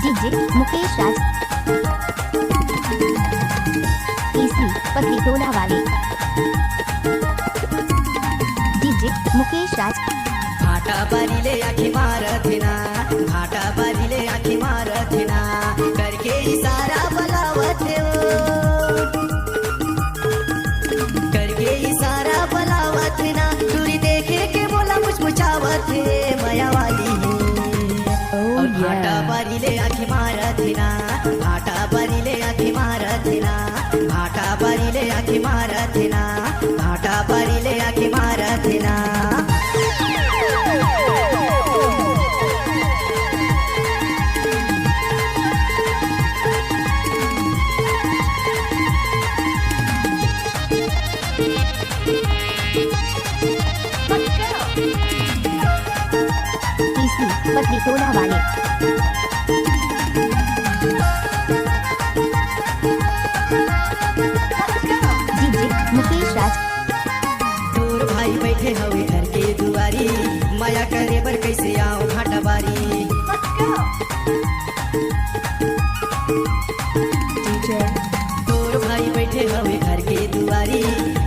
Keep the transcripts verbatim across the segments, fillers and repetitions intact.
DJ Mukesh राज, तीसरी पतली टोला वाले। डीजे मुकेश राज। भाटा बारी ले आँखी मारत हे ना, भाटा बारी ले आँखी मारत हे ना, करके इशारा बलावत हे वो। करके इशारा बलावत हे ना, टूरी देखे के मोला मुचमुचावत हे, मया वाली हे। Oh, और भाटा yeah। बारी ले आँखी मारत हे ना, भाटा बारी ले आँखी मारत हे ना, भाटा बारी ले आँखी मारत हे ना, भाटा बारी ले आँखी मारत हे ना। तीसरी पतली टोला वाले। डीजे मुकेश राज। तोर भाई बैठे हवे घर के दुआरी, मया करे बर कैसे आओ भाटा बारी। डीजे। तोर भाई बैठे हवे घर के दुआरी,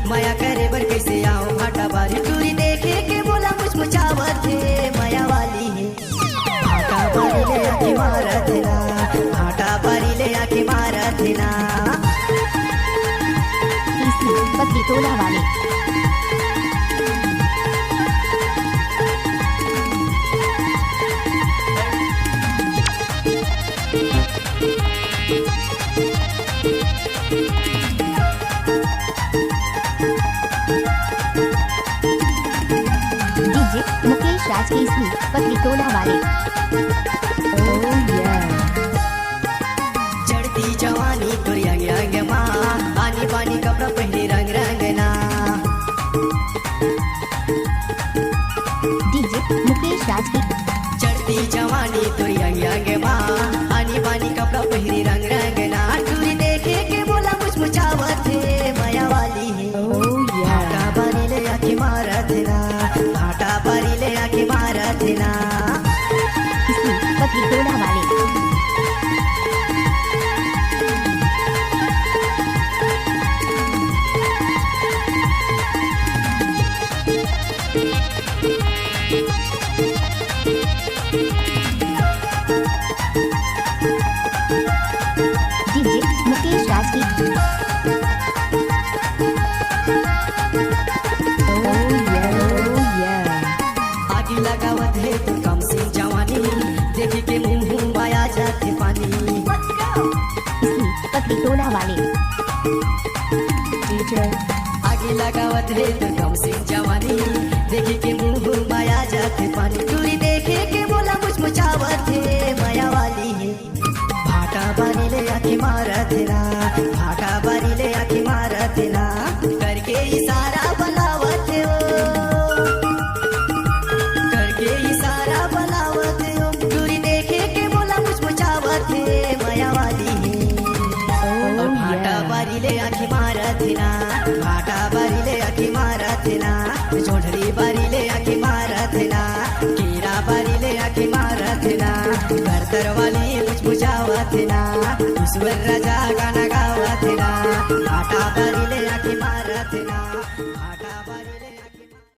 मया करे बर कैसे आओ भाटा बारी। टूरी देखे के मोला मुचमुचावत हे, मया वाली हे। भाटा बारी ले आँखी मारत हे ना, भाटा बारी ले आँखी मारत हे ना। तीसरी पतली टोला वाले। डीजे मुकेश राज, तीसरी पतली टोला वाले। Oh, yeah। चढ़ती जवानी तोर अंग अंग मा, आनी बानी कपड़ा पहिरे रंग रंग ना। डीजे मुकेश राज की। चढ़ती जवानी तोर अंग अंग मा, आनी बानी कपड़ा पहिरे रंग रंग ना। टूरी देखे के मोला मुचमुचावत हे, मया वाली हे। Oh, yeah। भाटा बारी ले आँखी मारत हे ना, भाटा बारी ले आँखी मारत हे ना। तीसरी पतली टोला वाले। डीजे मुकेश राज की। Oh, yeah, oh, yeah। आगी लगावत हे तो कम सिंह जवानी, देखी के मुंह माया जाथे पानी। तीसरी पतली टोला वाले। डीजे। आगी लगावत हे तो कम सिंह जवानी, देखी के मुंह माया जाथे पानी। टूरी देखे के मोला मुचमुचावत हे, मया वाली हे। भाटा बारी ले आँखी मारत हे ना, भाटा बारी ले आँखी मारत हे ना, करके इशारा बलावत हे वो। करके इशारा बलावत हे वो, टूरी देखे के मोला मुचमुचावत हे, मया वाली हे। Oh, और भाटा yeah। बारी ले आँखी मारत हे ना, भाटा बारी ले आँखी मारत हे ना, जोंधरी बारी ले आँखी मारत हे ना, कीरा बारी ले आँखी मारत हे ना, करतर वाली मुचमुचावत हे ना, ईश्वर राजा